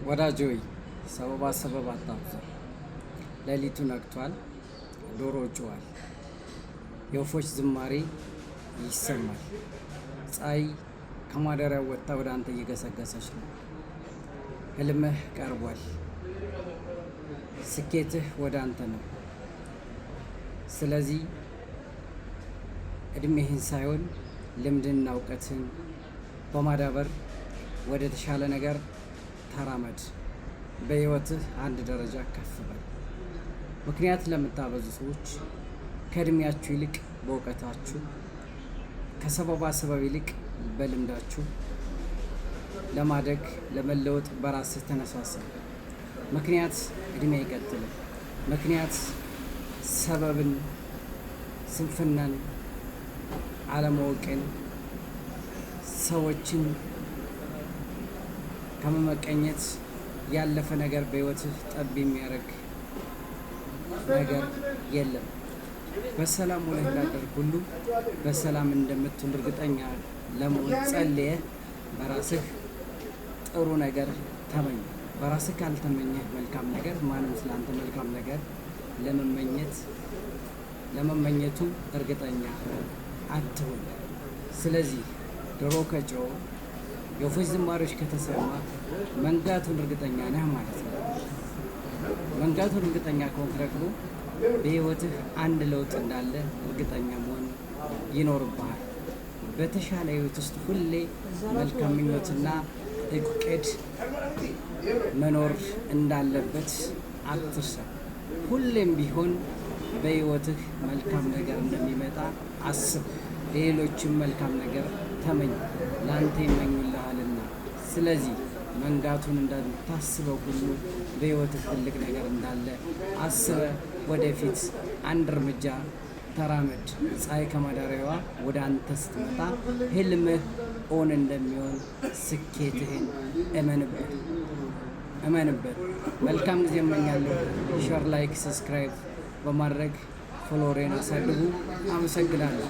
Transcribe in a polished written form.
ወዳጄ ሆይ፣ ሰበባ ሰበብ አታብዛ። ሌሊቱ ነግቷል፣ ዶሮ ጮኋል፣ የወፎች ዝማሬ ይሰማል። ፀሐይ ከማደሪያው ወጥታ ወደ አንተ እየገሰገሰች ነው። ህልምህ ቀርቧል። ስኬትህ ወደ አንተ ነው። ስለዚህ እድሜህን ሳይሆን ልምድንና እውቀትን በማዳበር ወደ ተሻለ ነገር ተራመድ። በህይወትህ አንድ ደረጃ ከፍ በል። ምክንያት ለምታበዙ ሰዎች ከእድሜያችሁ ይልቅ በእውቀታችሁ፣ ከሰበባ ሰበብ ይልቅ በልምዳችሁ ለማደግ፣ ለመለወጥ በራስህ ተነሳሳ። ምክንያት እድሜ አይቀጥልም። ምክንያት ሰበብን፣ ስንፍናን፣ አለማወቅን፣ ሰዎችን ከመመቀኘት ያለፈ ነገር በህይወትህ ጠብ የሚያደርግ ነገር የለም። በሰላም ውለህ እንዳደርክ ሁሉ በሰላም እንደምትውል እርግጠኛ ለመሆን ጸልየህ በራስህ ጥሩ ነገር ተመኝ። በራስህ ካልተመኘህ መልካም ነገር ማንም ስላንተ መልካም ነገር ለመመኘቱ እርግጠኛ አትሁን። ስለዚህ ዶሮ ከጮኸ፣ የወፎች ዝማሬዎች ከተሰማ መንጋቱን እርግጠኛ ነህ ማለት ነው። መንጋቱን እርግጠኛ ከሆንክ ደግሞ በህይወትህ አንድ ለውጥ እንዳለ እርግጠኛ መሆን ይኖርብሃል። በተሻለ ህይወት ውስጥ ሁሌ መልካም ምኞትና እቅድ መኖር እንዳለበት አትርሳ። ሁሌም ቢሆን በህይወትህ መልካም ነገር እንደሚመጣ አስብ። ለሌሎችም መልካም ነገር ተመኝ፣ ለአንተ ይመኙልሃልና። ስለዚህ መንጋቱን እንደምታስበው ሁሉ በህይወትህ ትልቅ ነገር እንዳለ አስበህ ወደፊት አንድ እርምጃ ተራመድ። ፀሐይ ከማደሪያዋ ወደ አንተ ስትመጣ ህልምህ እውን እንደሚሆን ስኬትህን እመንበት፣ እመንበት። መልካም ጊዜ እመኛለሁ። Share፣ like፣ subscribe በማድረግ follower ኤን አሳድጉ። አመሰግናለሁ።